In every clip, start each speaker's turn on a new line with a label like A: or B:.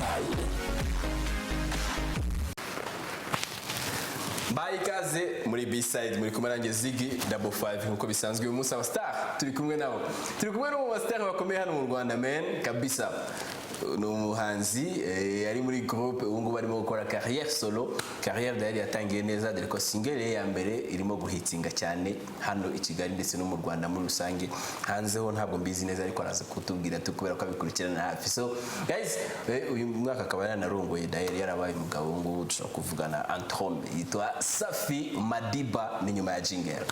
A: B-side.
B: Mbaye ikaze muri B-side, muri kumwe nanjye Ziggy Double Five. Nkuko bisanzwe, uyu munsi aba star turi kumwe nabo, turi kumwe n'umu star bakomeye hano mu Rwanda, man, kabisa. Ni umuhanzi, ari muri groupe, ubu ngubu arimo gukora carrière solo, carrière d'ailleurs yatangiye neza, dore ko single ye ya mbere irimo guhitinga cyane hano i Kigali ndetse no mu Rwanda muri rusange. Hanze ho ntabwo mbizi neza, ariko araza kutubwira tu kubera ko abikurikirana hafi. So guys, uyu mwaka akaba yaranarongoye d'ailleurs, yarabaye umugabo. Ubu ngubu dushobora kuvugana Antome, yitwa Safi Madiba. Ni nyuma ya jingle.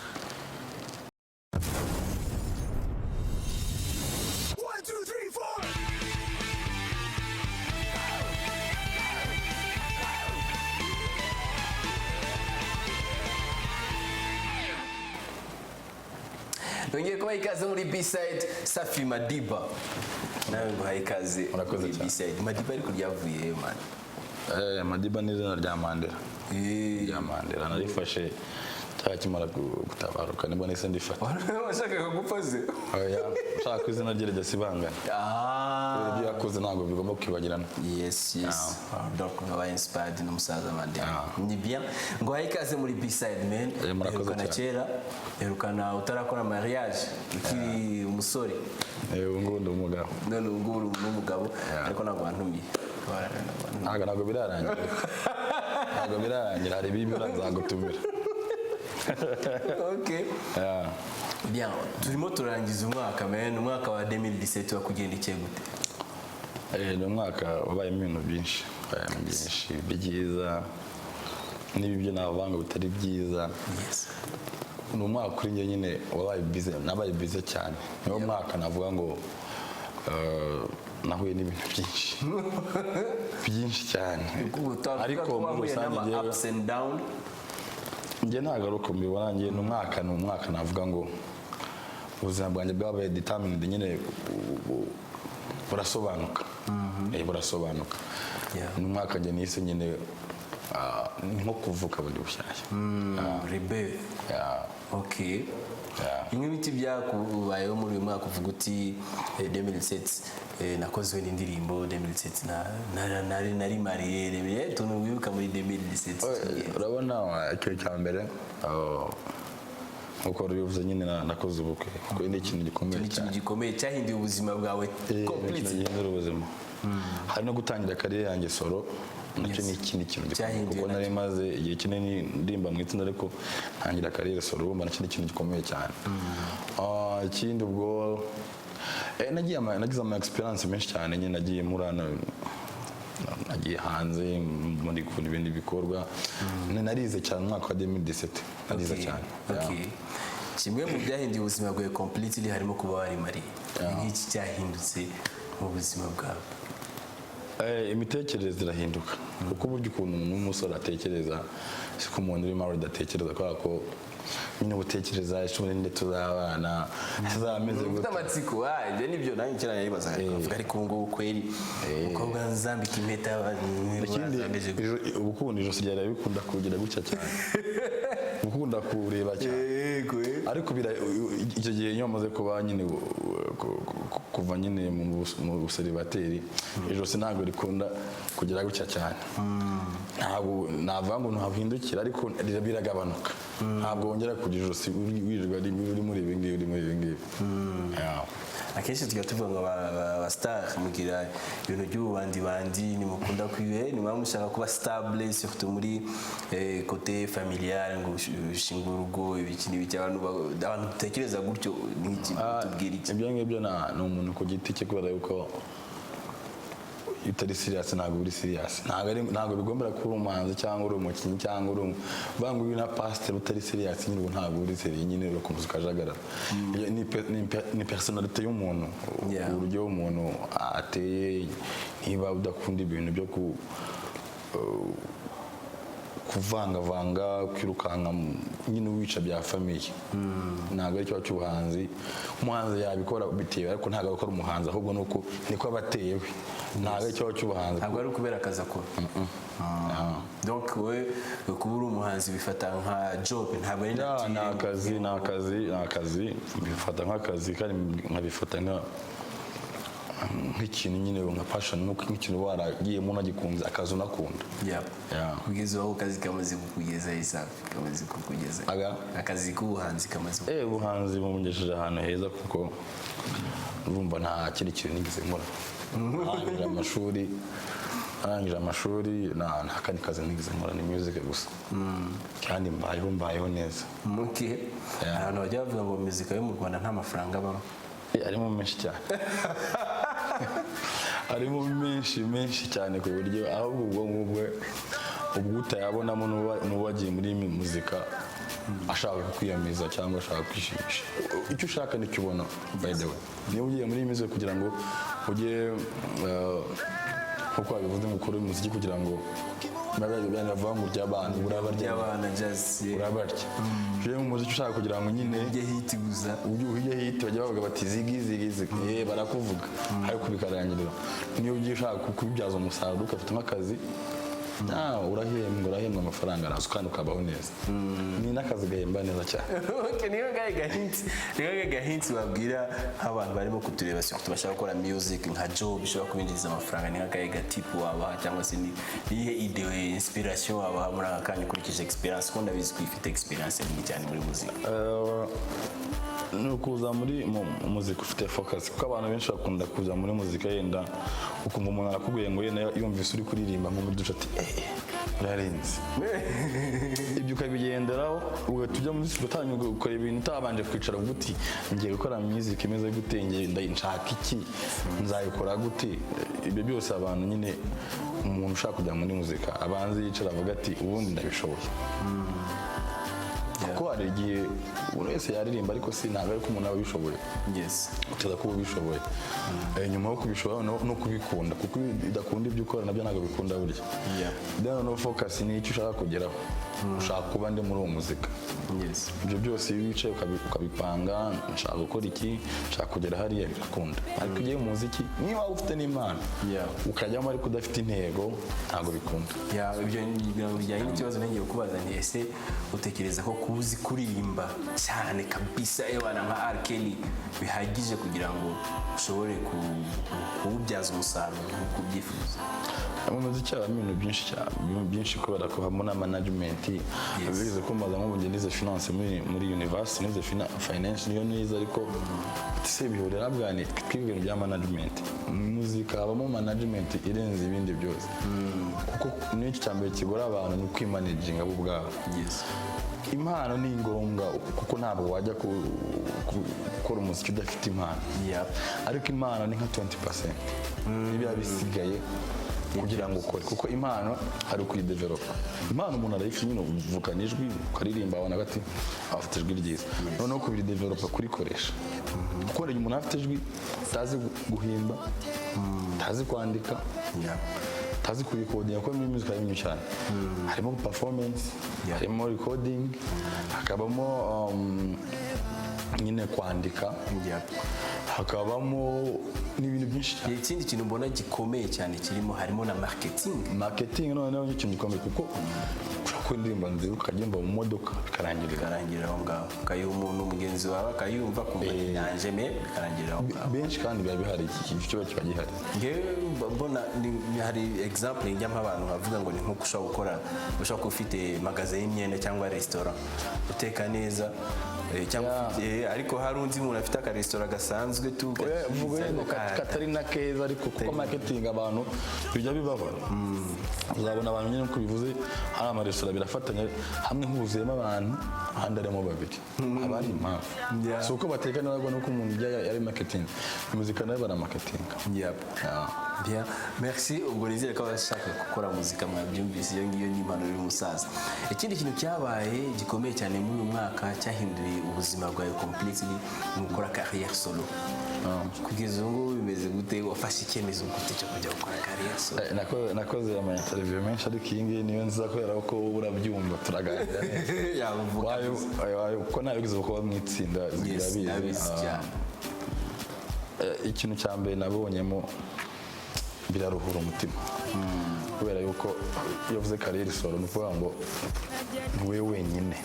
A: One, two, three, four.
B: Nongeye kubaha ikaze muri B-side. Safi Madiba, nawe nguhaye ikaze
C: Murakoze
B: muri
C: cyane.
B: B-side. Madiba ariko ryavuye he, man?
C: Madiba ni izina rya Mandela. Rya Mandela narifashe cyakimara gutabaruka, nibwo nahise ndifata.
B: Washakaga gupfa se?
C: Oya, nshaka ko izina rye ridasibangana. Ibyo yakoze ntabwo bigomba kwibagirana.
B: Yes. Donc wabaye inspired n'umusaza Mandela.
C: Ah.
B: Ni bien, nguhaye ikaze muri B-side, man.
C: Murakoze
B: Herukana
C: cyane.
B: kera, herukana utarakora mariage, ukiri umusore.
C: Ubu ngubu ndi umugabo.
B: None ubu ngubu uri n'umugabo, ariko ntabwo wantumiye.
C: Ntabwo birarangira, ntabwo birarangira, hari ibibi nzagutumira.
B: Okay.
C: Yeah.
B: Bien, turimo turangiza umwaka, man. Umwaka wa 2017 wakugendekeye gute?
C: Ni umwaka wabayemo ibintu byinshi, wabayemo byinshi byiza n'ibyo navuga ngo bitari byiza. Ni umwaka kuri njye nyine wabaye busy, nabaye busy cyane. Niwo mwaka navuga ngo nahuye n'ibintu byinshi byinshi cyane.
B: Ariko
C: ariko muri
B: wahuye
C: rusange
B: n'ama
C: njyewe
B: ups and down.
C: Njye ntabwo ari uko mbibona. Njye ni umwaka navuga ngo ubuzima bwanjye bwabaye determined nyine, burasobanuka. Burasobanuka. Ni umwaka njye nise nyine ni nko kuvuka bundi bushyashya.
B: Rebirth.
C: Yeah.
B: Okay.
C: Yeah.
B: Bimwe biti byakubayeho muri uyu mwaka uvuga uti 2007 nakozwe n'indirimbo, 2007 nari marié, utuntu wibuka muri 2017 cy'ingenzi.
C: Urabona, ikintu cya mbere, nkuko wari ubivuze nyine, nakoze ubukwe, kuko ni ikintu gikomeye
B: Ni ikintu
C: cyane.
B: gikomeye cyahinduye ubuzima bwawe
C: Ni ikintu
B: completely.
C: gihindura ubuzima. Hari no gutangira career yanjye solo, nacyo ni ikindi kintu gikomeye,
B: Cyahinduye
C: kuko nari maze igihe kinini ndimba mu itsinda, ariko ntangira career solo, urumva nacyo ni ikintu gikomeye cyane. Ikindi ubwo nagize ama experience menshi cyane nyine, nagiye mpura nagiye hanze muri kubona ibindi bikorwa. Narize cyane umwaka wa 2017, narize cyane.
B: Okay. Kimwe mu byahinduye ubuzima bwawe completely harimo kuba wari marié. Nk'iki cyahindutse mu buzima bwawe?
C: Imitekerereze irahinduka, kuko uburyo ukuntu umuntu w'umusore atekereza siko umuntu uri married atekereza, kubera ko nyine utekereza ese ninde tuzabana, ese ameze
B: Ufite
C: gute.
B: amatsiko. Ibyo nibyo nanjye kera nayibazaga, avuga ariko ubu ngubu kweri umukobwa nzambika impeta
C: Ikindi,
B: ameze gute?
C: Ubu ukunda ijosi ryawe bikunda kugira gutya cyane, ukunda kureba cyane.
B: Yego.
C: Ariko icyo gihe iyo wamaze kuba nyine kuva nyine mu buseribateri, ijosi ntabwo rikunda kugira gutya cyane. Ntabwo navuga ngo ntabwo ariko biragabanuka, ntabwo wongera kugira ijosi wirirwa uri muri ibi ngibi, uri muri ibi ngibi. Yeah.
B: Akenshi tujya tuvuga ngo aba star mugira ibintu by'ububandi bandi, nimukunda kwiwe, nimuba mushaka kuba stable, surtout muri côté familial, ngo ushinge urugo, ibiki n'ibiki. Abantu dutekereza gutyo, ni iki tubwira iki?
C: Ibyo ngibyo ni umuntu ku giti cye, kubera yuko iyo utari serious ntabwo uri serious. Ntabwo bigombera kuba uri umuhanzi cyangwa uri umukinnyi cyangwa uri uvuga ngo uyu na pasiteri. Utari serious nyine ubu ntabwo uri serious nyine, urakomeza ukajagarara. Iyo ni personnalité y'umuntu, uburyo umuntu ateye. Niba udakunda ibintu byo kuvangavanga, kwirukanka nyine wica bya famille, ntabwo ari ikibazo cy'ubuhanzi. Umuhanzi yabikora bitewe, ariko ntabwo akora umuhanzi, ahubwo nuko niko aba ateye we, ntabwo ari ikibazo cy'ubuhanzi.
B: Ntabwo ari ukubera akazi akora. Donc wowe kuba uri umuhanzi bifata nka job, ntabwo ari
C: Yeah, ni
B: nature?
C: akazi, ni akazi, ni akazi. Mbifata nk'akazi kandi nkabifata nka Nk'ikintu nyine nka passion, nk'ikintu waragiyemo unagikunze, akazi unakunda. Yeah.
B: Kugeza aho kazi kamaze kukugeza isafi, kamaze kukugeza
C: Aga?
B: Akazi k'ubuhanzi kamaze
C: Ubuhanzi bumugejeje ahantu heza, kuko urumva nta kindi kintu nigeze nkora. Arangije amashuri, nta kandi kazi nigeze nkora, ni music gusa, kandi mbayeho neza.
B: Muke.
C: Yeah.
B: Abantu bajya bavuga ngo muzika yo mu Rwanda nta mafaranga abamo.
C: Harimo menshi cyane, harimo menshi menshi cyane, ku buryo ahubwo ubwo ngubwo ubwo utayabonamo n'uba wagiye muri muzika ashaka kwiyamiza cyangwa ashaka kwishimisha. Icyo ushaka nicyo ubona. By the way, niba ugiye muri iyi music kugira ngo ujye, nkuko wabivuze, ngo ukore umuziki kugira ngo bavuga ngo urya abantu, urabarya.
B: Y'abana just, yeah.
C: Urabarya. Uje mu muziki ushaka kugira ngo nyine
B: Ujye hit gusa.
C: Ujye ujya hit, bajya bavuga bati "Ziggy, Ziggy, Ziggy", barakuvuga, ariko bikarangirira. Niyo ugiye ushaka kubibyaza umusaruro, ugafata nk'akazi, urahembwa, amafaranga araza kandi ukabaho neza. Ni n'akazi gahemba neza cyane.
B: Okay, niyo ngahe gahinti wabwira nk'abantu barimo kutureba, surtout bashaka gukora music nka job ishobora kubinjiriza amafaranga? Ni nk'akahe gatipu wabaha, cyangwa se ni niyihe idée, inspiration wabaha muri aka kanya ukurikije experience, ko ndabizi ko ifite experience nini cyane muri muzika?
C: Ni ukuza muri muzika ufite focus, kuko abantu benshi bakunda kuza muri muzika, yenda ukumva umuntu arakubwiye ngo yenda yumvise uri kuririmba nko muri dushe, ati "Eh, urarenze." Ibyo ukabigenderaho, ugahita ujya muri studio, utangira gukora ibintu utabanje kwicara uvuga uti "Ngiye gukora music imeze gute? Ngiye nshaka iki? Nzayikora gute?" Ibyo byose abantu nyine, umuntu ushaka kujya muri muzika abanze yicara avuga ati "Ubundi ndabishoboye?" Kuko hari igihe umuntu wese yaririmba, ariko si ntabwo ariko umuntu aba abishoboye. Uteza kuba ubishoboye. Nyuma yo kubishobora no kubikunda, kuko iyo udakunda ibyo ukora nabyo ntabwo bikunda burya. Then noneho focus ni icyo ushaka kugeraho, ushaka kuba ndi muri uwo muzika. Ibyo byose iyo wicaye ukabipanga, nshaka gukora iki, nshaka kugera hariya, birakunda. Ariko ugiye mu muziki, niba waba ufite n'impano, ukajyamo ariko udafite intego, ntabwo bikunda.
B: Yeah, ibyo ngira ngo bijyanye n'ikibazo ngiye kubaza, nti ese utekereza ko kuba uzi kuririmba cyane kabisa, ewana nka R. Kelly, bihagije kugira ngo ushobore kuwubyaza umusaruro nk'uko ubyifuza?
C: Mu muziki habamo ibintu byinshi cyane, ibintu byinshi, kubera ko habamo na management. Bize kumbaza, nk'ubu njye nize finance muri university, nize finance niyo nize, ariko se bihurira bwani? Twiga ibintu bya management. Mu muzika habamo management irenze ibindi byose, kuko n'icyo cya mbere kigora abantu ni ukwimanaginga bo ubwabo. Impano ni ngombwa, kuko ntabwo wajya gukora umuziki udafite impano. Ariko impano ni nka 20% nibiba bisigaye kugira ngo ukore, kuko impano hari ukuyidevelopa. Impano umuntu arayifite nyine, uvukana ijwi, ukaririmba, abona ati afite ijwi ryiza. Noneho kubiridevelopa, kurikoresha, kuko hari igihe umuntu afite ijwi atazi guhimba, atazi kwandika, atazi kurikodinga, kuko muri music harimo ibintu cyane, harimo performance, harimo recording, hakabamo nyine kwandika, hakabamo n'ibintu byinshi cyane.
B: Ikindi kintu mbona gikomeye cyane kirimo, harimo na marketing.
C: Marketing noneho ni ikintu gikomeye, kuko ushobora gukora indirimbo nziza ukagenda mu modoka bikarangirira.
B: Bikarangirira aho ngaho, ukayiha umuntu mugenzi wawe akayumva, kumva yanje me, bikarangirira aho ngaho.
C: Benshi kandi biba bihari, iki kibazo kiba gihari.
B: Ngewe mbona hari example njya mpa abantu, bavuga ngo ni nk'uko ushobora gukora, ushobora kuba ufite magasin y'imyenda cyangwa resitora uteka neza, cyangwa ariko hari undi muntu afite akaresitora gasanzwe tu
C: Oya, vuga
B: ariko
C: yenda katari na keza, ariko kuko marketing abantu bijya bibaho, uzabona abantu nyine uko bivuze, hari amaresitora birafatanya, hamwe huzuyemo abantu, ahandi harimo babiri, haba hari impamvu. Si uko bateka neza, ahubwo nuko umuntu ujya yari marketing. Muzika nayo baramarketinga. Yeah.
B: Bien, merci. Ubwo nizere ko abashaka gukora muzika mwabyumvise, iyo ngiyo ni impanuro y'umusaza. Ikindi kintu cyabaye gikomeye cyane muri uyu mwaka cyahinduye ubuzima bwawe completely ni gukora carrière solo. Kugeza ubu ngubu bimeze gute? Wafashe icyemezo gute cyo kujya gukora carrière solo?
C: Nakoze ama interview menshi, ariko iyi ngiyi niyo nziza kubera ko wowe urabyumva, turaganira neza.
B: Yavuga.
C: Kuko nabigize kuba mu itsinda.
B: Yes,
C: Irabizi.
B: ndabizi cyane.
C: Ikintu cya mbere nabonyemo, biraruhura umutima, kubera yuko iyo uvuze carrière solo ni ukuvuga ngo ni wowe wenyine,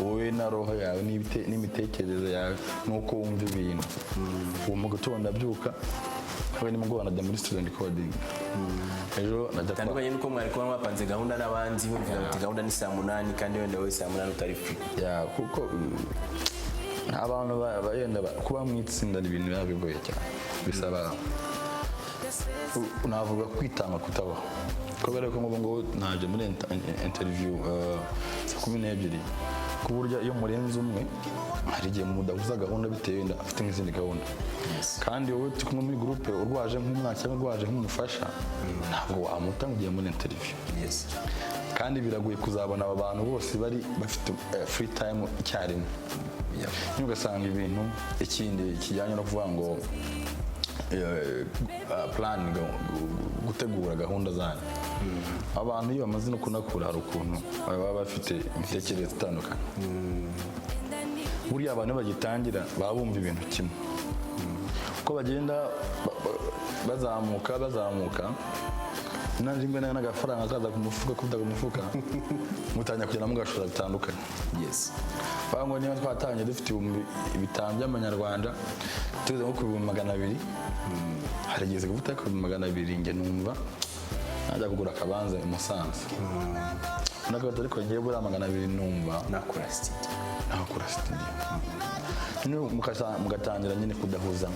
C: wowe na roho yawe n'imitekerereze yawe n'uko wumva ibintu. Ubu mu gitondo ndabyuka. Habe nimugoroba najya muri studio recording, ejo najya kwa
B: Bitandukanye nuko mwari kuba mwapanze gahunda n'abandi, mumvira muti gahunda ni saa 8, kandi wenda wowe saa 8 utari free.
C: Ya, kuko abantu bagenda kuba mu itsinda ni ibintu biba bigoye cyane, bisaba navuga kwitanga kutabaho, kubera ko nk'ubu ngubu naje muri interview saa 12, ku buryo iyo murenze umwe hari igihe mudahuza gahunda bitewe wenda afite nk'izindi gahunda, kandi wowe turi kumwe muri groupe urwaje nk'umwana cyangwa urwaje nk'umufasha, ntabwo wamuta ngo ugiye muri interview. Kandi biragoye kuzabona aba bantu bose bari bafite free time icyarimwe. Nyine ugasanga ibintu, ikindi kijyanye no kuvuga ngo plan, gutegura gahunda zanyu, abantu iyo bamaze no kunakura hari ukuntu baba bafite imitekerereze itandukanye. Buriya abantu iyo bagitangira baba bumva ibintu kimwe, uko bagenda bazamuka bazamuka, na rimwe na n'agafaranga kaza ku mufuka, kuvuga ku mufuka, mutangira kugenda mugashora bitandukanye. Bavuga ngo niba twatangiye dufite 5000 by'amanyarwanda, tugeze nko ku 200,000, harigeze gufata ku 200,000, njye numva najya kugura akabanza i Musanze. Nakabato, ariko ngiye buriya 200 numva
B: Nakora studio.
C: Nakora studio. Nyine mugatangira nyine kudahuza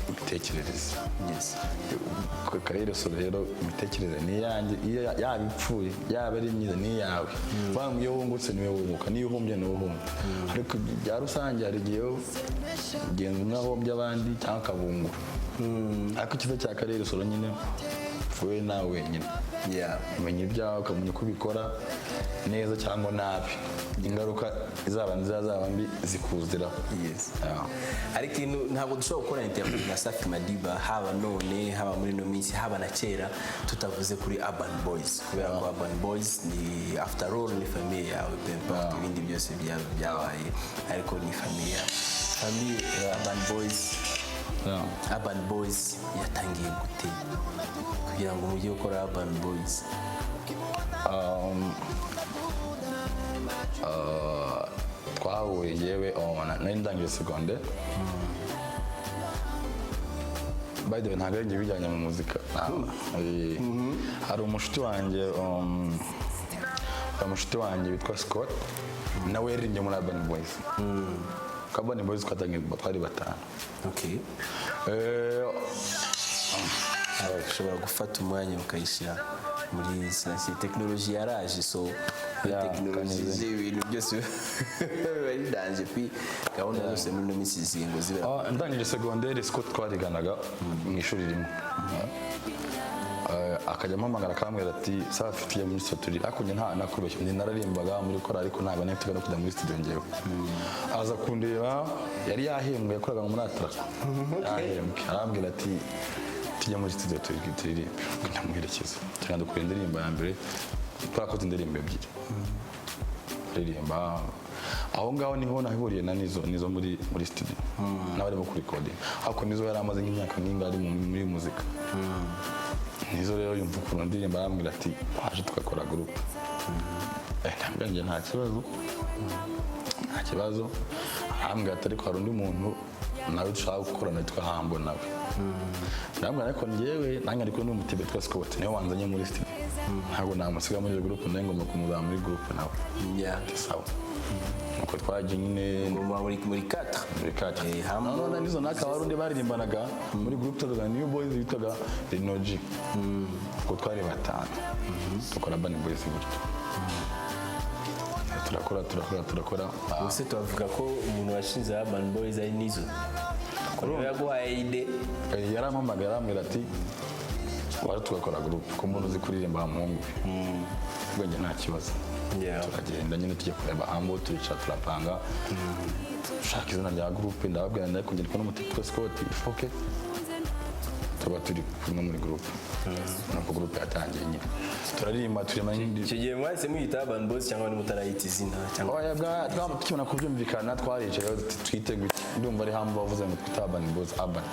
C: imitekerereze. Karere solo rero, imitekerereze ni iyanjye, iyo yaba ipfuye, yaba ari myiza, ni iyawe. Ngo iyo wungutse niwe wunguka, niyo uhombye niwe uhomba. Ariko bya rusange hari igihe ugenza umwe ahombye abandi cyangwa akabungura. Ariko icyiza cya karere solo nyine, wowe nawe wenyine umenya ibyawe, ukamenya uko ubikora neza cyangwa nabi, ingaruka izaba nziza zaba mbi zikuziraho. Yeah.
B: Ariko ikintu, ntabwo dushobora gukora interview na Safi Madiba, haba none, haba muri ino minsi, haba na kera, tutavuze kuri Urban Boys, kubera ko Urban Boys ni, after all, ni famille yawe, peu importe ibindi byose byabaye, ariko ni famille yawe, famille Urban Boys. Urban Boys yatangiye gute kugira ngo mujye gukora Urban Boys?
C: Twahuye yewe, oh, nari ndangije secondaire. By the way, ntabwo ari njye bijyanye mu muzika. Hari umushuti wanjye, hari umushuti wanjye witwa Scott, nawe yaririmbye muri Urban Boys. Kuko Urban Boys twatangiye twari batanu.
B: Ushobora gufata umwanya ukayishyira muri siyansi, tekinoloji yaraje, so tekinoloji
C: Kanyuze.
B: ibintu byose biba ari danger pi gahunda zose muri ino minsi zisigaye ngo zibe.
C: Ah, ndangije segonderi, Scott twariganaga mu ishuri rimwe. Akajya ampamagara akambwira ati: "Safi, tujya muri studio turi." Ariko njye nta nakubeshya, njye nararimbaga muri korali, ariko ntabwo nari mfite no kujya muri studio njyewe. Aza kundeba, yari yahembwe, yakoraga muri Atraco, yahembwe, arambwira ati: "Tujya muri studio turirimbe." Ndamuherekeza, tugenda dukora indirimbo ya mbere. Twakoze indirimbo ebyiri, aririmba aho ngaho. Niho nahuriye na Nizo, Nizo muri studio n'abarimo kurikodinga, ariko Nizo yari amaze nk'imyaka nk'ingahe ari muri muzika. Nizo rero yumva ukuntu ndirimba, arambwira ati: "Waje tugakora groupe?" Ndabwira njye nta kibazo, nta kibazo. Arambwira ati: "Ariko hari undi muntu nawe dushaka gukorana witwa Hambo nawe." Ndamubwira: "Ariko njyewe nanjye ari kumwe n'umutibe witwa Scott, niwe wanzanye muri studio, ntabwo namusiga muri iyo groupe, nawe ngomba kumuzana muri groupe nawe." Ati: "Sawa." Nuko twagiye nyine.
B: Ngoma muri 4.
C: Muri quatre.
B: Hambo.
C: None nizo naka wari undi baririmbanaga muri groupe yitwaga New Boys, witwaga Rinoji. Ubwo twari batanu, dukora Urban Boys gutyo, turakora, turakora, turakora.
B: Ubuse tubavuga ko umuntu washinze Urban Boys ari Nizo, ko niwe yaguhaye idée?
C: Yarampamagaye arambwira ati: "Wari tugakora groupe ko mbona uzi kuririmba wa muhungu we?" Ubwo njye nta kibazo. Turagenda nyine tujya kureba Hambo, turicara, turapanga, dushaka izina rya groupe. Ndababwira, ndari kongera kubona umutipe witwa Scott, ifoke tuba turi kumwe muri groupe. Nuko groupe yatangiye nyine, turaririmba, turema n'indi.
B: Icyo gihe mwahise muyita Urban Boys cyangwa nimutarayita izina cyangwa?
C: Oya, tukimara kubyumvikana twaricaye tuti: "Twite gutya." Ndumva ari Hambo wavuze ngo twite Urban Boys, Urban.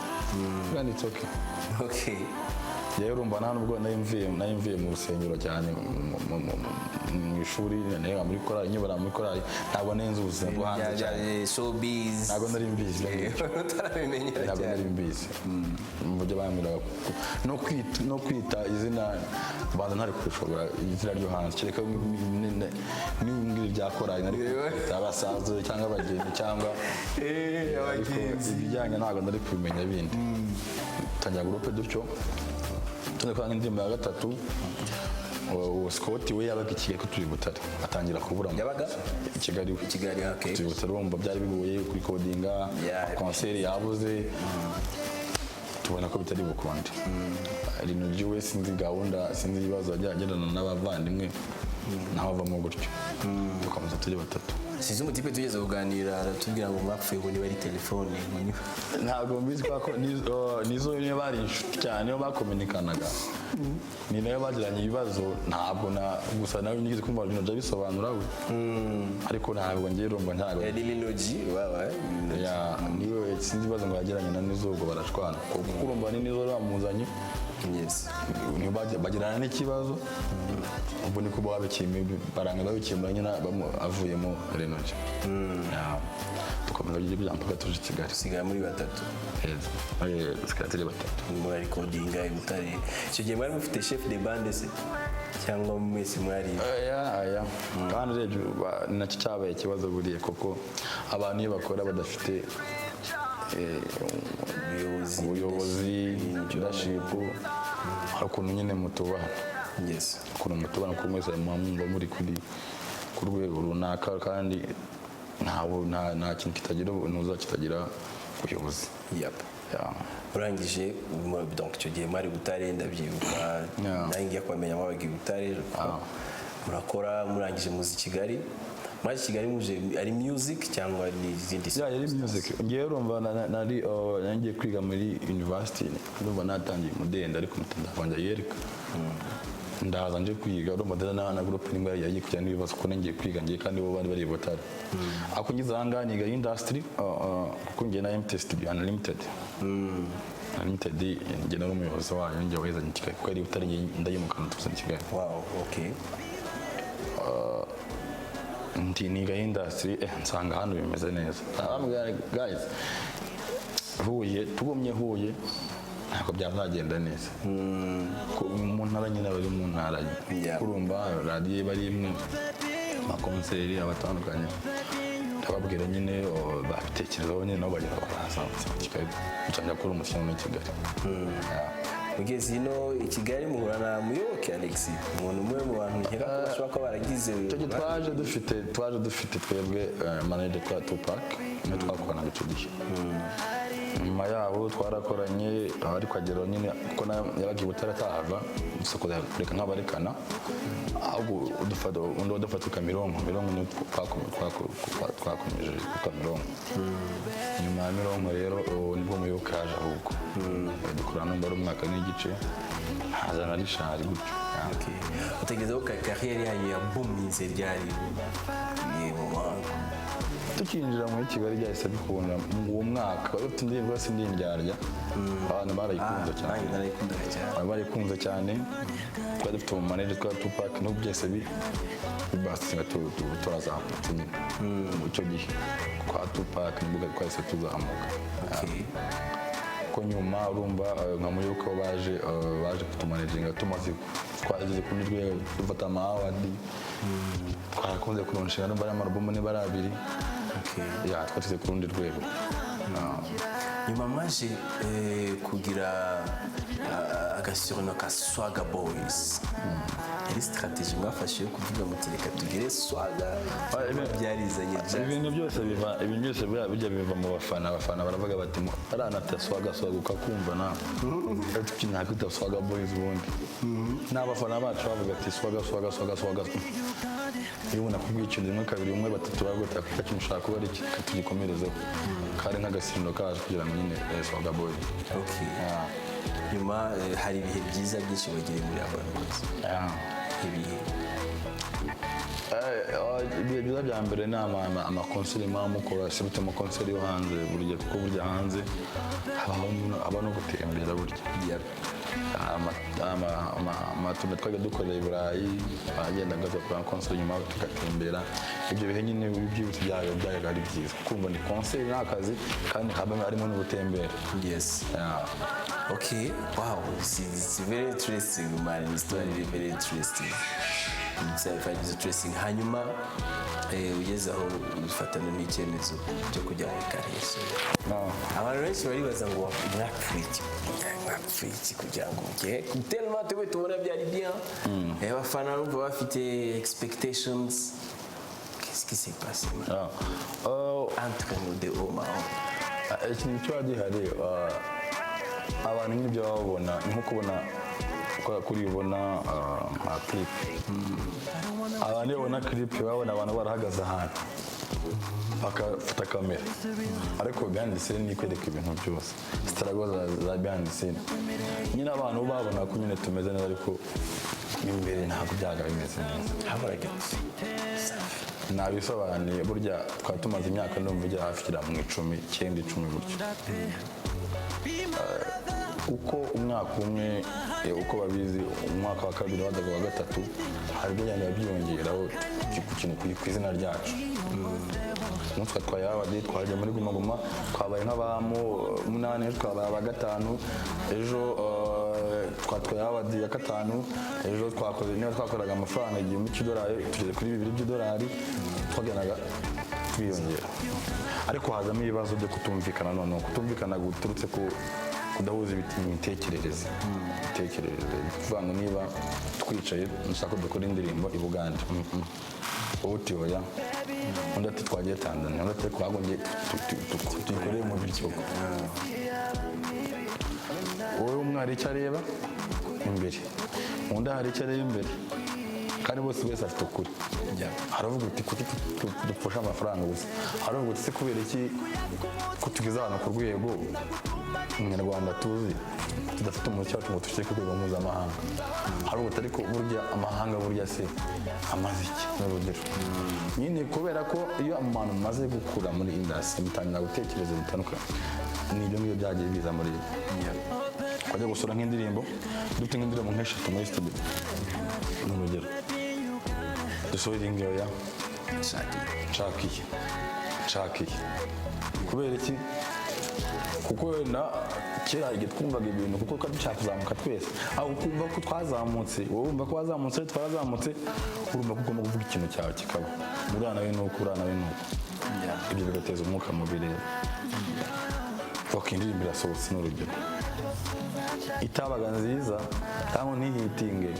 C: Kandi it's okay. Yewe, urumva nta nubwo nari mvuye mu rusengero cyane. mu ishuri, niga muri korali, nyobora muri korali, ntabwo nari nzi ubuzima bwo hanze cyane.
B: Showbiz.
C: Ntabwo nari mbizi.
B: Utarabimenyera
C: Ntabwo
B: cyane.
C: nari mbizi. Mu buryo bambwiraga no kwita izina, banza ntari kubishobora, izina ryo hanze, kereka n'imbwira rya korali nari kwita abasaza cyangwa abagenzi cyangwa ariko
B: Abagenzi.
C: Ibijyanye ntabwo nari kubimenya bindi. Tangira groupe dutyo, tujya indirimbo ya gatatu. Uwo Scott we yabaga i Kigali, ko turi i Butare, atangira kubura.
B: Yabaga?
C: I Kigali we.
B: I Kigali, okay.
C: Turi i Butare, urumva byari bigoye kurikodinga. Concert yabuze, tubona ko bitari bukunde. Lino G we sinzi gahunda, sinzi ibibazo yagiye agirana n'abavandimwe, naho avamo gutyo, dukomeza turi batatu.
B: Sinzi, umutipe tugeze kuganira aratubwira ngo mwapfuye ngo niba ari telefone, ngo niba
C: Ntabwo mbizi, kubera ko nizo niyo bari inshuti cyane, niyo bakominikanaga, ni nayo bagiranye ibibazo. Ntabwo na gusa nawe nigeze kumva ibintu bya bisobanura we, ariko ntabwo ngiye, urumva ntabwo
B: Yari Lino G wawa.
C: Ya, niwe, sinzi ibibazo ngo yagiranye na Nizo, ubwo barashwana, kuko urumva ni Nizo bamuzanye. Niyo bagirana n'ikibazo, ubwo niko babikemura, baranga babikemura nyine, avuyemo Lino G, dukomeza kugira mpaka tuje i Kigali.
B: Usigaye muri batatu.
C: Yes. Dusigaye turi batatu.
B: Murarikodinga i Butare. Icyo gihe mwari mufite chef de bande se, cyangwa mwese mwari?
C: Aya aya, kandi urebye ni nacyo cyabaye ikibazo buriya, kuko abantu iyo bakora badafite
B: ubuyobozi,
C: ubuyobozi, leadership, hari ukuntu nyine mutubahana, ukuntu mutubahana, kuko mwese muba mwumva muri ku rwego runaka, kandi nta kintu kitagira ntuza kitagira ubuyobozi. Yeah.
B: Urangije donc icyo gihe mwari Butare, ndabyibuka.
C: Yeah.
B: Nanjye ngiye kubamenya mwabaga i Butare. Murakora, murangije muzi i Kigali. Mwaje i Kigali muje ari music cyangwa ni izindi?
C: Yeah, yari music. Ngewe urumva nari ngiye kwiga muri university, ndumva natangiye umudende, ariko ndakongera yereka ndaza nje kwiga. Urumva ndana na groupe nimwe yagiye kujya n'ibibazo, kuko ngiye kwiga ngiye, kandi bo bari bari i Butare. Ariko ngeze aha ngaha niga industry, kuko ngiye na MT Studio Unlimited. Unlimited njye nari umuyobozi wayo, njye wayizanye i Kigali, kuko yari i Butare, ngiye ndayimukana tuzana i Kigali. Ndi niga industry, nsanga hano bimeze neza. Arambwira, guys, Huye, tugumye Huye ntabwo byazagenda neza. Ko mu ntara nyine bari mu ntara. Kurumva radiyo iba ari imwe, amakonseri aba atandukanye. Ndababwira nyine, babitekerezaho nyine, nabo bagera baraza mu Kigali, ncangira kuri umushyira muri Kigali. Yeah.
B: Mugeze ino i Kigali muhura na Muyoboke Alex, umuntu umwe mu bantu nkeka ko bashobora kuba baragize
C: Icyo gihe twaje dufite twebwe manager twa Tupac, niwe twakoranaga icyo gihe. Nyuma yaho twarakoranye, ariko ageraho nyine, kuko nawe yabaga i Butare atahava, gusa kureka nk'abarekana, ahubwo udufata undi wadufata Kamironko. Mironko niyo twakomeje kwa Mironko. Nyuma ya Mironko rero, ubu nibwo Muyoboke yaje, ahubwo dukorana numva ari umwaka n'igice, haza na Richard gutyo.
B: Okay. Utekereza ko carrière yanyu ya boominze ryari? Ni mu mahanga?
C: Tukinjira muri Kigali byahise bikunda uwo mwaka. Wari ufite indirimbo yose, Ndindyarya, abantu barayikunze cyane.
B: Nanjye narayikundaga cyane.
C: Abantu barayikunze cyane. Twari dufite umumanege twa Tupac, n'ubu byahise bibasinga, turazamutse nyine. Mu icyo gihe kwa Tupac nibwo twahise tuzamuka. Ko nyuma urumva nka Muyoboke bo baje kutumanaginga tumaze twageze ku rwego, dufata ama award, twarakunze kuronshinga, numva ari amarubumu niba ari abiri. Ya, twageze ku rundi rwego.
B: Nyuma mwaje kugira agasurnom ka Swaga Boys. Yari stratégie mwafashe yo kuvuga muti reka tugire swaga, byarizanye just?
C: Ibintu byose buriya bijya biva mu bafana. Abafana baravuga bati baranata swaga swaga, ukakumva nawe ntabwo kwita Swaga Boys. Ubundi ni abafana bacu bavuga ati swaga swaga swaga swaga. Iyo ubona kubwira ikintu rimwe, kabiri, umwe, batatu, baravuga ati aka kintu ushaka kuba ari iki, reka tugikomerezeho. Kari nk'agasindo kaje kugira ngo nyine Swaga Boys.
B: Okay. Nyuma hari ibihe byiza byinshi wagiriye muri Urban Boys. Ibihe?
C: Ibihe byiza bya mbere ni amakonseri muba mukora, surtout amakonseri yo hanze burya, kuko burya hanze habaho haba no gutembera burya. Amatournée twajya dukorera i Burayi, twagendaga tugakora concert, nyuma tugatembera. Ibyo bihe nyine byibutse byayo byabaga ari byiza, kumva ni concert ni akazi kandi haba harimo n'ubutembere. Yeah.
B: Okay, wow, it's very interesting, man. It's story very interesting. It's very interesting. Hanyuma ugeze aho ufatana n'icyemezo cyo kujya muri carrière solo.
C: No.
B: Abantu benshi baribaza ngo mwapfuye iki? Mwapfuye iki kugira ngo ujye? Tellement twebwe tubona byari bien. Abafana bumva bafite expectations. Qu'est-ce qui s'est passé, man?
C: Yeah.
B: Entre nous de haut,
C: Ikintu kiba gihari, abantu nyine ibyo baba babona ni nko kubona kuri ubona nka clip. Abantu iyo babona clip babona abantu barahagaze ahantu bakafata kamera, ariko behind the scene ni ikwereka ibintu byose, struggle za behind the scene. Nyine abantu babona ko nyine tumeze neza, ariko imbere ntabwo byaga bimeze neza.
B: Haburaga
C: Nabisobanuye, burya twari tumaze imyaka ndumva igera hafi igera mu 10, 9, 10 gutyo. Uko umwaka umwe, uko babizi, umwaka wa kabiri wazaga wa gatatu, hari ibyo byagenda byiyongeraho ku kintu ku izina ryacu. Umunsi twatwaye award, twagiye muri Guma Guma, twabaye nk'abamu munani, ejo twabaye aba gatanu, ejo twatwaye award ya gatanu, ejo twakoze, niba twakoraga amafaranga 1000 cy'idolari tugeze kuri 2000 by'idolari, twagendaga twiyongera. Ariko hazamo ibibazo byo kutumvikana, noneho kutumvikana guturutse ku kudahuza imitekerereze. Ni ukuvuga ngo niba twicaye nshaka ko dukora indirimbo i Bugande, wowe uti oya, undi ati twagiye Tanzania, undi ati twagombye tuyikorere mu Biryogo. Wowe umwe hari icyo areba imbere, undi hari icyo areba imbere, kandi bose wese afite ukuri. Haravuga uti kuki dupfusha amafaranga gusa? Haravuga uti se kubera iki ko tugeze ahantu ku rwego umunyarwanda tuzi, tudafite umuziki wacu ngo dushyire ku rwego mpuzamahanga? Haravuga uti ariko burya amahanga, burya se amaze iki? Ni urugero nyine, kubera ko iyo abantu mumaze gukura muri industry mutangira gutekereza bitandukanye. Ni ibyo ngibyo byagiye biza muri twajya gusura nk'indirimbo, dufite nk'indirimbo nk'eshatu muri studio, ni urugero, dusohora iyi ngiyo ya nshaka iyi, nshaka iyi. Kubera iki? Kuko wenda kera igihe twumvaga ibintu kuko twari dushaka kuzamuka twese, aho ukumva ko twazamutse, wowe wumva ko wazamutse, twarazamutse, urumva ko ugomba kuvuga ikintu cyawe kikaba, uriya nawe nuko, uriya nawe nuko, ibyo bigateza umwuka mubi. Rero waka indirimbo irasohotse, ni urugero, itabaga nziza cyangwa ntihitinge,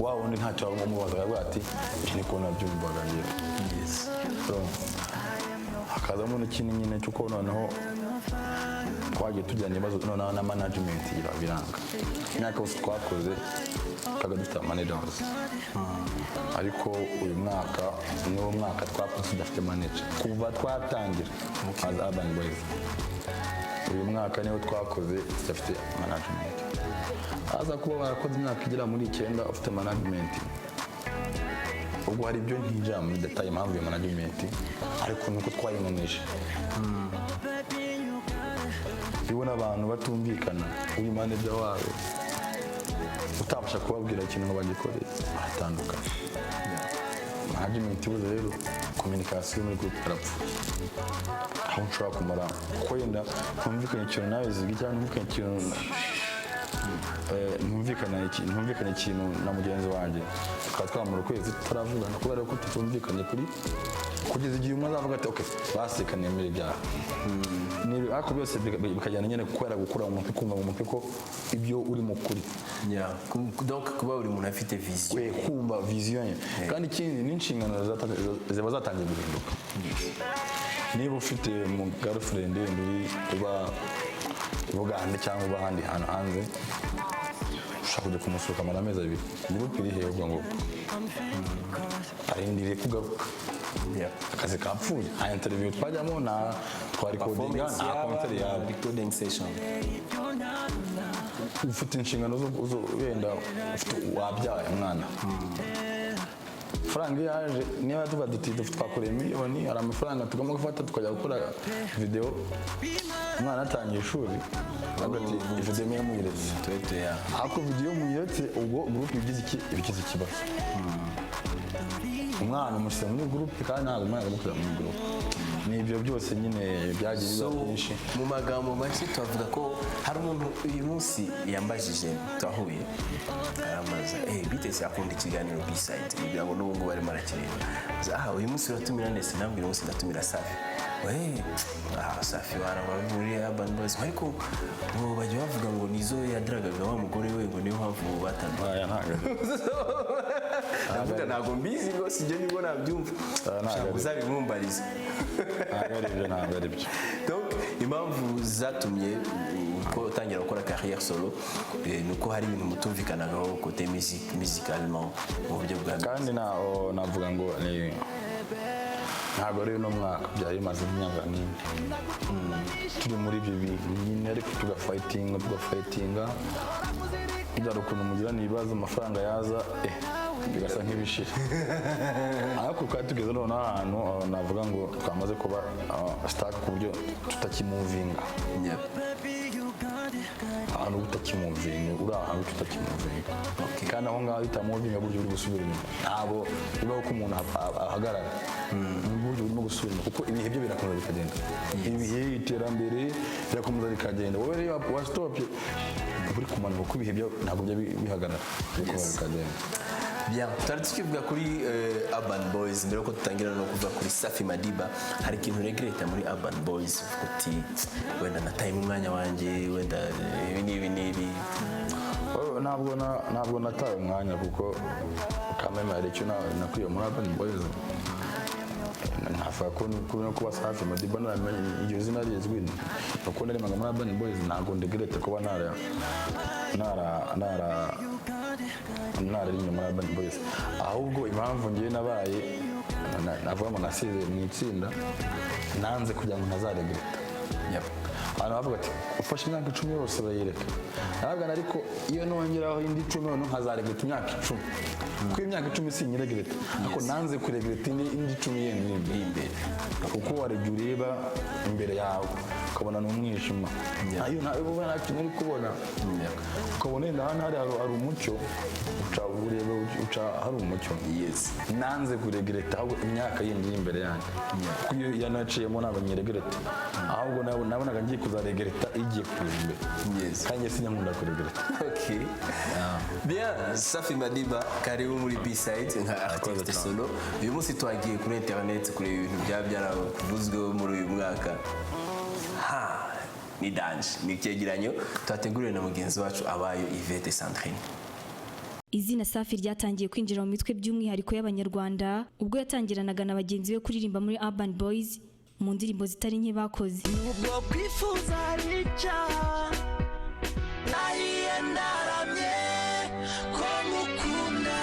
C: wa wundi ntacyo wamubazaga, aravuga ati iki niko nabyumvaga njyewe. Urumva? Hakazamo n'ikindi nyine cy'uko noneho twagiye tujyana ibibazo noneho na management biranga. Imyaka yose twakoze twabaga dufite managers, ariko uyu mwaka niwo mwaka twakoze tudafite manager kuva twatangira as Urban Boys. Uyu mwaka niwo twakoze tudafite management. Aza kuba barakoze imyaka igera muri 9 ufite management. Ubwo hari ibyo ntinjira muri detail impamvu iyo management, ariko nuko twayinanije. Iyo ubona abantu batumvikana, uri manager wabo utabasha kubabwira ikintu ngo bagikore, baratandukana. Management ibuze rero, communication muri group yarapfuye, aho nshobora kumara kuko wenda ntumvikanye ikintu nawe zigi, cyangwa ntumvikanye ikintu ntumvikanye ikintu na mugenzi wanjye, tukaba twamara ukwezi tutaravugana kubera ko tutumvikanye kuri, kugeza igihe umwe azavuga ati okay, baseka, nemere ibyaha. Ariko byose bikajyana nyine kubera gukura mu mutwe, kumva mu mutwe ko ibyo uri mu kuri.
B: Yeah. Donc kuba buri muntu afite vision.
C: We kumva vision ye. Kandi ikindi n'inshingano ziba zatangiye guhinduka. Niba ufite mu girlfriend wenda uri uba i Bugande cyangwa uba ahandi hantu hanze, ushaka kujya kumusura ukamara amezi 2, groupe iri hehe? Uvuga ngo arindiriye kugaruka. Akazi kapfuye, nta interview twajyamo, nta twarikodinga,
B: Performance
C: nta
B: yaba,
C: concert yaba.
B: Recording session.
C: Ufite inshingano wenda wabyaye umwana, amafaranga iyo yaje, niba tuvuga duti dufite, twakoreye miliyoni, hari amafaranga tugomba gufata tukajya gukora video. Umwana atangiye ishuri, avuga ati video imwe yamuyiretse.
B: Twete ya.
C: Ariko video muyiretse, ubwo groupe ibigize iki, ibigize ikibazo. Umwana umushyira muri groupe, kandi ntabwo umwana agomba kujya muri groupe. Ni ibyo byose nyine byagiye biba
B: So,
C: byinshi.
B: mu magambo make twavuga ko hari umuntu uyu munsi yambajije, twahuye, arambaza bitese akunda ikiganiro B-side, kugira ngo n'ubu ngubu arimo arakireba. Ah, uyu munsi uratumira ndetse nambwira, uyu munsi ndatumira Safi. We, ah, Safi warangwa muri Urban Boys, ariko ngo bajya bavuga ngo nizo yadragaga wa mugore we, ngo niyo mpamvu batandukanye.
C: Aya ntabwo
B: Ndavuga ntabwo mbizi rwose, ibyo nibwo nabyumva.
C: Ah, ntabwo
B: Ushaka
C: ari-
B: uzabimumbarize.
C: Ntabwo ari byo, ntabwo ari byo.
B: Donc impamvu zatumye uko utangira gukora carrière solo ni uko hari ibintu mutumvikanagaho côté musique, musicalement, mu buryo bwa
C: Kandi na o, navuga ngo ni ntabwo ari uno mwaka, byari bimaze imyaka myinshi turi muri ibyo bintu nyine, ariko tugafightinga, tugafightinga. Byari ukuntu mugirana ibibazo, amafaranga yaza bigasa nk'ibishira, ariko twari tugeze noneho ahantu navuga ngo twamaze kuba stuck ku buryo tutakimuvinga. Ahantu utakimuvinga, uri ahantu tutakimuvinga, kandi aho ngaho utamuvinga buryo uri gusubira inyuma. Ntabwo bibaho ko umuntu ahagarara mu buryo burimo gusubira inyuma, kuko ibihe byo birakomeza bikagenda, ibihe, iterambere birakomeza bikagenda. Wowe rero wasitopye uri kumanuka, kuko ibihe byo ntabwo bijya bihagarara, birakomeza bikagenda.
B: Bien, twari tukivuga kuri Urban Boys. Mbere yuko dutangira no kuvuga kuri Safi Madiba, hari ikintu regreta muri Urban Boys, uvuga uti wenda nataye umwanya wanjye, wenda ibi n'ibi n'ibi?
C: Oh, ntabwo nataye umwanya, kuko kameme hari icyo nakwiye muri Urban Boys. Ntavuga ko no kuba Safi Madiba naramenye iryo zina rizwi uko narimaga muri Urban Boys. Ntabwo ndegrete kuba nara inyuma muri Urban Boys. Ahubwo impamvu ngewe nabaye navuga ngo nasize mu itsinda, nanze kugira ngo ntazaregreta. Abantu bavuga ati ufashe imyaka 10 yose urayireka. Naravuga ariko iyo nongeraho indi 10, noneho nkazaregreta imyaka 10, kuko imyaka 10 sinyiregreta, ariko nanze kuregreta indi 10 yindi iri imbere, kuko warijya ureba imbere yawe ukabona ni umwijima, ntayo ntayo uba nta kintu uri kubona, ukabona wenda hano hari umucyo, uca ureba uca hari umucyo. Nanze kuregreta ahubwo imyaka yindi iri imbere yanjye, kuko iyo yanaciyemo ntabwo nyiregreta, ahubwo nabonaga ngiye kuzaregreta igiye kuza imbere. Kandi njye sinyakunda kuregreta.
B: Okay. Bien, Safi Madiba, karibu muri B-side nka artiste
C: cyane.
B: solo. Uyu munsi twagiye kuri internet kureba ibintu byaba byaravuzweho muri uyu mwaka. Ha, ni danger. Ni icyegeranyo twateguriwe na mugenzi wacu Abayo Yvette Sandrine.
D: Izina Safi ryatangiye kwinjira mu mitwe by'umwihariko y'Abanyarwanda ubwo yatangiranaga na bagenzi be kuririmba muri Urban Boys mu ndirimbo zitari nke bakoze.
A: Nubwo kwifuza ari icyaha, nahiye ndaramye ko ngukunda.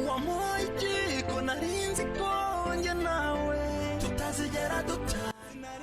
A: Wamuhaye ikiko, narinzi ko njye nawe tutazigera duta.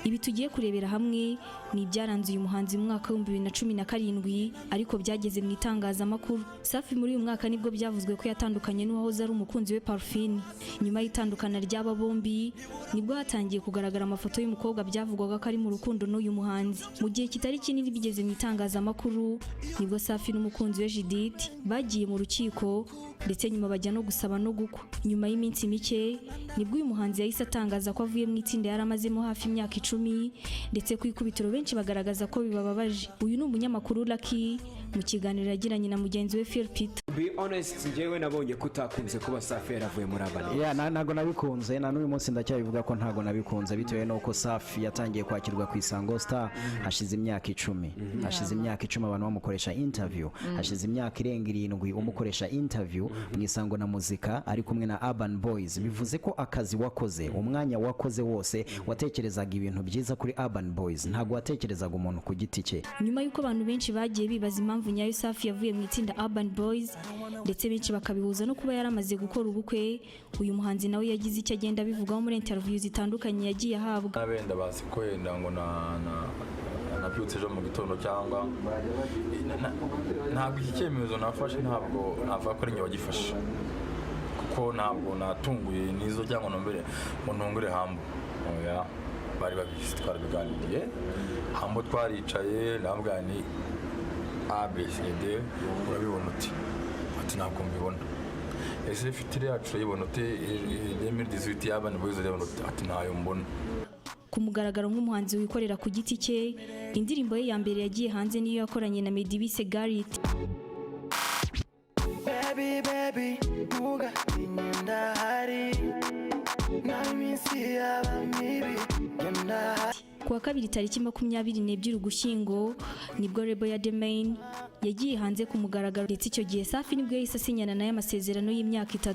D: Ibi tugiye kurebera hamwe ni ibyaranze uyu muhanzi mu mwaka w'2017, ariko byageze mu itangazamakuru. Safi muri uyu mwaka nibwo byavuzwe ko yatandukanye n'uwahoze ari umukunzi we Parfine. Nyuma y'itandukana ry'aba bombi nibwo hatangiye kugaragara amafoto y'umukobwa byavugwaga ko ari mu rukundo n'uyu muhanzi. Mu gihe kitari kinini bigeze mu itangazamakuru, nibwo Safi n'umukunzi we Judith bagiye mu rukiko, ndetse nyuma bajya no gusaba no gukwa. Nyuma y'iminsi mike nibwo uyu muhanzi yahise atangaza ko avuye mu itsinda yari amazemo hafi imyaka 10, ndetse ku ikubitiro benshi bagaragaza ko bibababaje. Uyu ni umunyamakuru Lucky mu kiganiro yagiranye na mugenzi we Phil Peter.
E: Be honest, njyewe nabonye ko utakunze kuba Safi yaravuye muri Urban Boys.
F: Yeah, ntago nabikunze, na n'uyu munsi ndacyabivuga ko ntago nabikunze, bitewe n'uko Safi yatangiye kwakirwa ku Isango Star hashize imyaka 10. Hashize imyaka 10 abantu bamukoresha interview, hashize imyaka irenga 7 umukoresha interview mu Isango na Muzika ari kumwe na Urban Boys. Bivuze ko akazi wakoze, umwanya wakoze wose, watekerezaga ibintu byiza kuri Urban Boys, ntago watekerezaga umuntu ku giti cye.
D: Nyuma y'uko abantu benshi bagiye bibaza impamvu nyayo Safi yavuye mu itsinda Urban Boys, ndetse benshi bakabihuza no kuba yaramaze gukora ubukwe, uyu muhanzi nawe yagize icyo agenda abivugaho muri interview zitandukanye yagiye ahabwa.
C: Benda bazi ko wenda ngo na nabyutse ejo mu gitondo cyangwa ntabwo iki cyemezo nafashe, ntabwo navuga ko ari njye wagifashe, kuko ntabwo natunguye nizo cyangwa nombere ngo ntungure hambo, oya. Bari babizi, twarabiganiriye hamwe, twaricaye, ndamubwira ni A B C D, urabibona uti? Ati ntabwo mbibona. Ese future yacu urayibona ute? 2018 y'Urban Boys urayibona ute? Ati ntayo mbona.
D: Ku mugaragaro nk'umuhanzi wikorera ku giti cye, indirimbo ye ya mbere yagiye hanze niyo yakoranye na Meddy bise Garrit.
A: Baby, baby, ntugatinye, ndahari. Naho iminsi yaba mibi, njye ndahari.
D: Ku wa kabiri tariki 22 Ugushyingo nibwo label ya The Mane yagiye hanze ku mugaragaro, ndetse icyo gihe Safi nibwo yahise asinyana nayo amasezerano y'imyaka 3.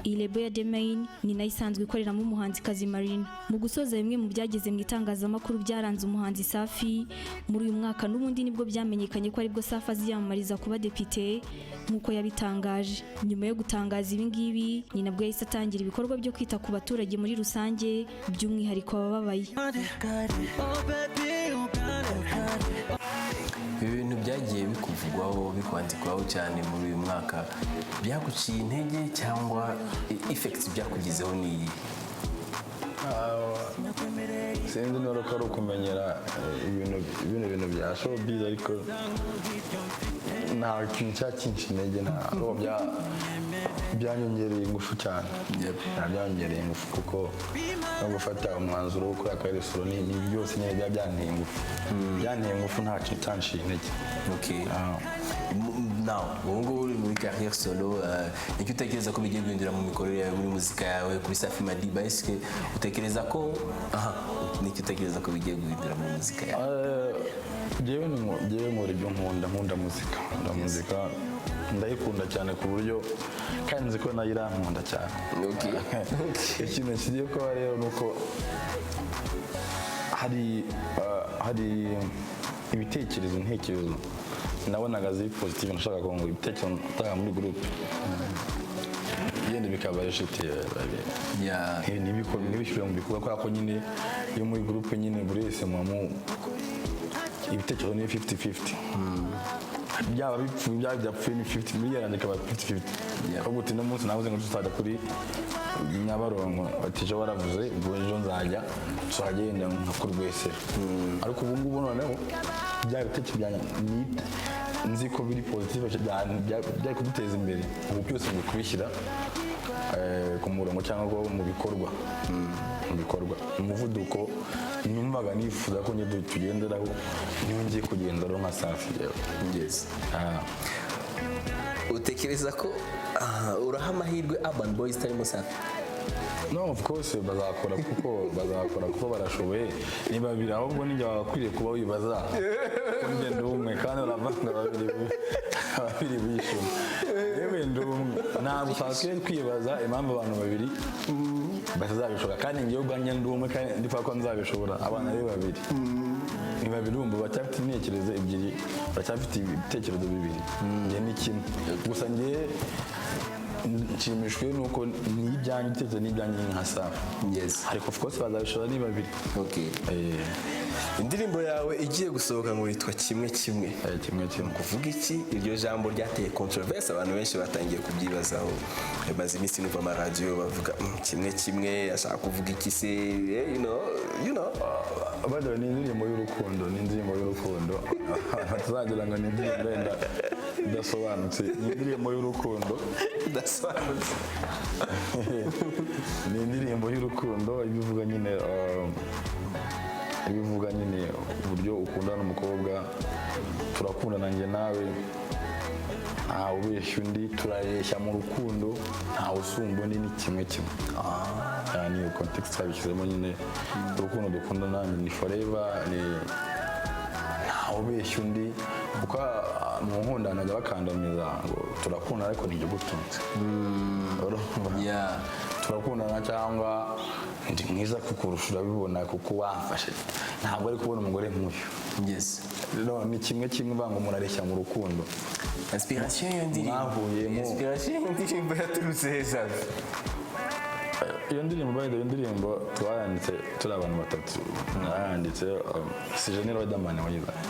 D: Iyi label ya The Mane ni nayo isanzwe ikoreramo umuhanzikazi Marina. Mu gusoza, bimwe mu byageze mu itangazamakuru byaranze umuhanzi Safi muri uyu mwaka n'ubundi, nibwo byamenyekanye ko aribwo Safi aziyamamariza kuba depite nk'uko yabitangaje. Nyuma yo gutangaza ibi ngibi ni nabwo yahise atangira ibikorwa byo kwita ku baturage muri rusange, by'umwihariko abababaye.
A: Oh baby, you got it.
B: Ibi bintu byagiye bikuvugwaho, bikwandikwaho cyane muri uyu mwaka, byaguciye intege cyangwa effects byakugizeho ni iyi?
C: Sinzi niba ko ari ukumenyera ibintu, bino bintu bya showbiz, ariko nta kintu cyakinshi intege, ntabwo byanyongereye ingufu cyane. Byanyongereye ingufu kuko no gufata umwanzuro wo gukora carrière solo ni byose nyine byaba byanteye ingufu, byanteye ingufu, nta kintu cyanciye intege.
B: Okay. Now ubu ngubu uri muri carrière solo, nicyo utekereza ko bigiye guhindura mu mikorere yawe, muri muzika yawe, kuri Safi Madiba? Eske utekereza ko aha nicyo utekereza ko bigiye guhindura muri muzika yawe?
C: Njyewe nkora ibyo nkunda, nkunda muzika, nkunda muzika, ndayikunda cyane ku buryo kandi nzi ko nayo irankunda cyane. Ikintu kigiye kuba rero ni uko hari ibitekerezo, intekerezo nabonaga ziri positive, nashaka ngo ibitekerezo natanga muri groupe yenda bikaba rejeté, ntibishyire mu bikorwa, kubera ko nyine iyo muri groupe nyine buri wese muba mu ibitekerezo ni 50-50, byaba bipfuye, byaba bidapfuye ni 50, muri yanjye ikaba 50-50. Ahubwo uti no munsi navuze ngo tuzajya kuri Nyabarongo, ati ejo waravuze, ubwo ejo nzajya, tuzagenda nka kuri Rwesero. Ariko ubu ngubu noneho bya bitekerezo byanjye nzi ko biri positive, byari kuduteza imbere, ubu byose ngo kubishyira ku murongo cyangwa ngo mu bikorwa, umuvuduko numvaga nifuza ko njye tugenderaho niyo ngiye kugenderaho nka Safi yewe. Ah.
B: Utekereza ko uraha amahirwe Urban Boys itarimo Safi?
C: No, of course bazakora, kuko bazakora, kuko barashoboye, ni babiri. Ahubwo ninjye wagakwiriye kuba wibaza ko njye ndi umwe kandi uravanga babiri, babiri bishima, yewe ndi umwe. Ntabwo twakwiye kwibaza impamvu abantu babiri batazabishobora, kandi njyewe ubwanjye ndi umwe kandi ndi ko nzabishobora. Abana ari babiri, ni babiri, urumva baracyafite intekerezo ebyiri, baracyafite ibitekerezo bibiri, njye ni kimwe gusa. Njye nshimishwe nuko ni ibyanjye, ibitekerezo ni ibyanjye nka Safi. Ariko of course bazabishobora, ni babiri.
B: Indirimbo yawe igiye gusohoka ngo yitwa Kimwe Kimwe.
C: Kimwe Kimwe.
B: Kuvuga iki? Iryo jambo ryateye controverse, abantu benshi batangiye kubyibazaho. Maze iminsi numva amaradiyo bavuga "Kimwe kimwe ashaka kuvuga iki se?" You know.
C: By the way, ni indirimbo y'urukundo, ni indirimbo y'urukundo. Tuzagira ngo ni indirimbo wenda idasobanutse, ni indirimbo y'urukundo.
B: Idasobanutse.
C: Ni indirimbo y'urukundo ibivuga nyine ibivuga nyine uburyo ukundana n'umukobwa. Turakundana njye nawe, ntawe ubeshya undi, turareshya mu rukundo, ntawe usumba undi, ni kimwe kimwe. Yeah, ni context twabishyizemo nyine. Urukundo dukundana ni forever, ni ntawe ubeshya undi, kuko mu nkundana bajya bakandamiza ngo turakundana ariko ntijya gutunze. Urumva? Turakundana cyangwa ndi mwiza kukurusha, urabibona kuko wamfashe, ntabwo ari kubona umugore nk'uyu. No, ni kimwe kimwe, banga umuntu areshya mu rukundo.
B: Inspiration y'iyo ndirimbo.
C: Mwahuyemo.
B: Inspiration y'iyo ndirimbo yaturutse he, Safi?
C: Iyo ndirimbo, by the way, indirimbo twayanditse turi abantu batatu. Narayanditse, si Jenny Riderman wayizaye.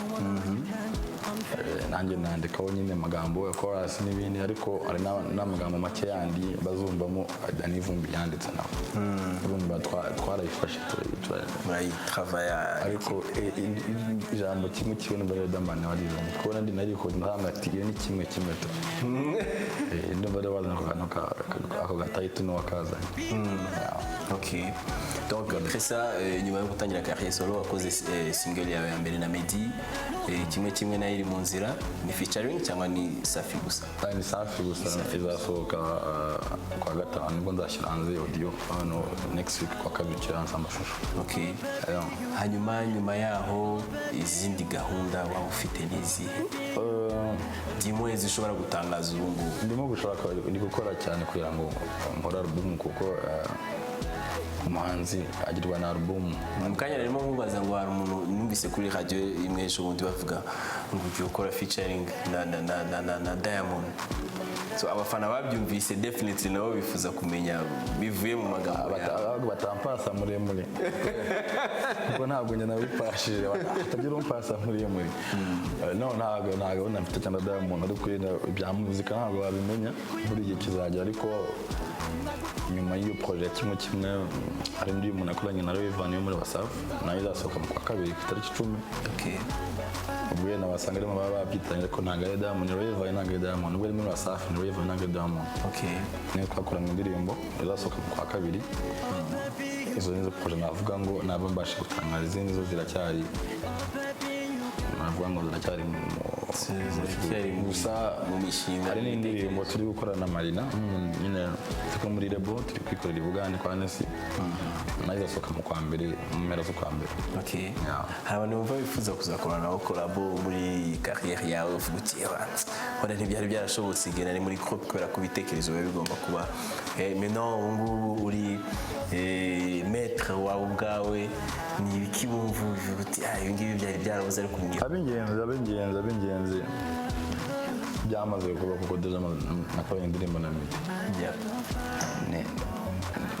C: Nanjye nandikaho nyine amagambo ya chorus n'ibindi, ariko hari n'amagambo make yandi bazumvamo Danny Vumbi yanditse nawe. Urumva twarayifashe
B: Murayitravaya.
C: Ariko ijambo kimwe kimwe numva Riderman warizanye, kuko nandi nariko ndahanga ati iyo ni kimwe kimwe tu. Ndumva rero wazana ako kantu ako gatitle ni wakazanye. Yeah.
B: Ok, donc après ça, nyuma yo gutangira carrière solo, wakoze single yawe ya mbere na Meddy, kimwe kimwe, nayo iri mu nzira. Ni featuring cyangwa ni Safi gusa?
C: Ah, ni Safi gusa. Izasohoka kwa gatanu, nibwo nzashyira hanze audio hano. Next week kwa kabiri nshyira hanze amashusho.
B: Ok.
C: Yeah.
B: Hanyuma nyuma yaho, izindi gahunda waba ufite ni izihe dimwe zishobora gutangaza ubu ngubu?
C: Ndimo gushaka, ndi gukora cyane kugira ngo nkore album, kuko umuhanzi agirwa na album.
B: Mu kanya narimo nkubaza ngo hari umuntu numvise kuri radio imwe ejo bundi bavuga ngo ugiye gukora featuring na Diamond. So abafana babyumvise, definitely nabo bifuza kumenya bivuye mu magambo yawe.
C: Ahubwo batampasa muremure, kuko ntabwo njye nabipashije, hatagira umpasa muremure. No, ntabwo nta gahunda mfite cyangwa Diamond, ariko yenda ibya muzika ntabwo wabimenya buri gihe kizagera. Ariko nyuma y'iyo projet kimwe kimwe, hari indi umuntu akoranye na Rayvanny yo muri Wasafi, nayo izasohoka mu kwa kabiri ku itariki 10. Ubwo yenda wasanga arimo baba babyitanye, ariko ntabwo ari Diamond, ni Rayvanny, ntabwo ari Diamond. Ubwo ari muri Wasafi, ni Rayvanny, ntabwo ari Diamond. Niyo twakoranye indirimbo izasohoka mu kwa kabiri. Izo nizo projet navuga ngo naba mbasha gutangaza. Izindi zo ziracyari, navuga ngo ziracyari
B: Ziracyari
C: gusa
B: mu mishinga.
C: Hari n'indirimbo turi gukora na Marina, nyine turi muri label, turi kwikorera i Bugande kwa Nesi, nayo izasohoka mu kwa mbere, mu mpera z'ukwa mbere. Yeah.
B: Hari abantu bumva bifuza kuzakorana nabo collabo muri carrière yawe, uvuga uti: "Ewa, wenda ntibyari byarashobotse igihe nari muri groupe," kubera ko ibitekerezo biba bigomba kuba. Maintenant ubu ngubu uri maître wawe ubwawe, ni ibiki wumva uvuga uti: "Ah, ibi ngibi byari byarabuze, ariko ubu ngiye"?
C: Ab'ingenzi byamaze gukorwa, kuko déjà nakoranye indirimbo na Meddy.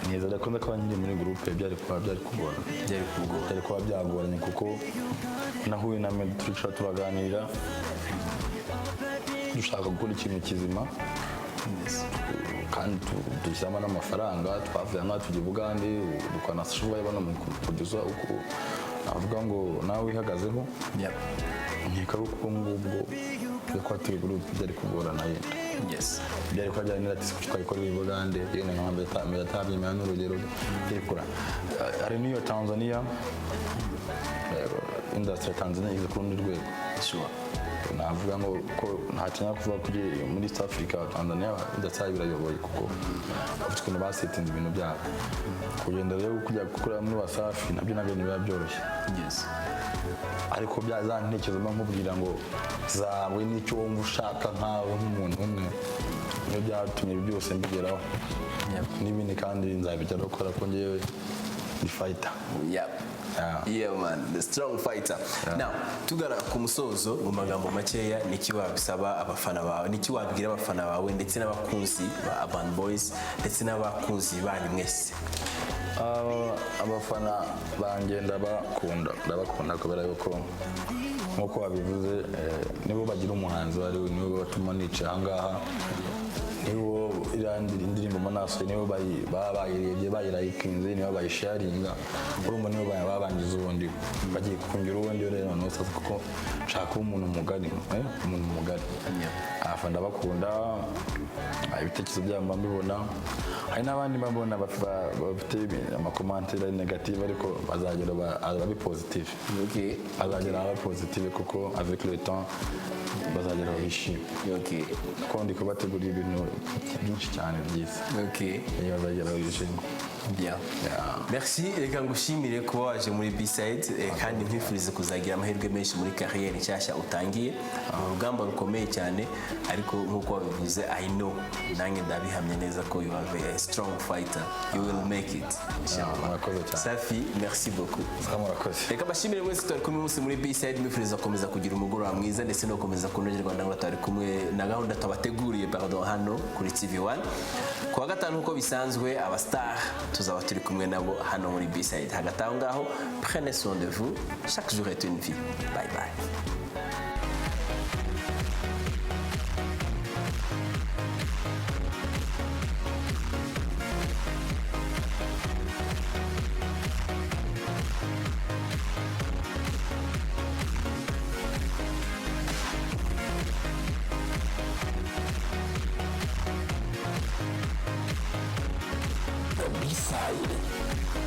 C: Nizera ko kuba nkiri muri groupe byari kugorana.
B: Byari kugora.
C: Byari kuba byagoranye, kuko nahuye na Meddy, turicara, turaganira, dushaka gukora ikintu kizima kandi dushyiramo n'amafaranga. Twavuye aha tujya i Bugande, dukora na Shuba bano mu producer, uko navuga ngo nawe wihagazeho. Nkeka ko ubwo ngubwo turi kuba turi groupe byari kugorana yenda. Byari kuba byari ati twayikorera i Bugande, yenda nka mbere atabyemera, n'urugero byari kugorana. Hari n'iyo Tanzania, industry ya Tanzania igeze ku rundi rwego. Navuga ngo ko ntatinya kuvuga ko ugiye muri East Africa, Tanzania industry yayo irayoboye, kuko bafite ukuntu basetinze ibintu byabo. Kugenda rero kujya gukorera muri Wasafi nabyo nabyo ntibiba byoroshye. Ariko bya za ntekerezo mba nkubwira ngo zawe n'icyo wumva ushaka nkawe nk'umuntu umwe, niyo byatumye ibi byose mbigeraho. N'ibindi kandi nzabigeraho, kubera ko ngewe ni fighter. Yeah.
B: Yeah man, the strong fighter. Now, tugana ku musozo, mu magambo makeya, niki wabisaba abafana bawe, niki wabwira abafana bawe ndetse n'abakunzi ba Urban Boys ndetse n'abakunzi banyu mwese?
C: Abafana banjye ndabakunda, ndabakunda kubera yuko nk'uko wabivuze, nibo bagira umuhanzi uwo ari we, nibo batuma nicara aha ngaha, nibo iriya indirimbo mba nasohoye nibo baba bayirebye, bayirayikinze, nibo bayisharinga. Urumva nibo babangiza ubundi bagiye kongera ubundi rero noneho sasa, kuko nshaka kuba umuntu mugari, umuntu mugari. Abafana ndabakunda, ibitekerezo byabo mba mbibona. Hari n'abandi mba mbona bafite amacommentaire ari negative, ariko bazagera abe positive. Azagera aba positive, kuko avec le temps bazagera bishime, kuko ndi kubategurira ibintu byinshi cyane byiza. Iyo bazagera bishime.
B: Bien.
C: Yeah.
B: Merci, reka ngushimire kuba waje muri B-side, kandi nkwifurize kuzagira amahirwe menshi muri carrière nshyashya utangiye. Ni urugamba rukomeye cyane, ariko nk'uko wabivuze, I know, nanjye ndabihamya neza ko you are a strong fighter. You will make it. Inshallah.
C: Murakoze cyane.
B: Safi, merci beaucoup.
C: Sawa, murakoze.
B: Reka mbashimire mwese twari kumwe umunsi muri B-side, mbifuriza gukomeza kugira umugoroba mwiza ndetse no gukomeza kunogerwa na twari kumwe na gahunda tubateguriye, pardon, hano kuri TV1 ku wa gatanu. Nk'uko bisanzwe, aba star tuzaba turi kumwe nabo hano muri B-side. Hagati aho ngaho, prenez soin de vous, chaque jour est une vie. Bye bye.
G: The B-side.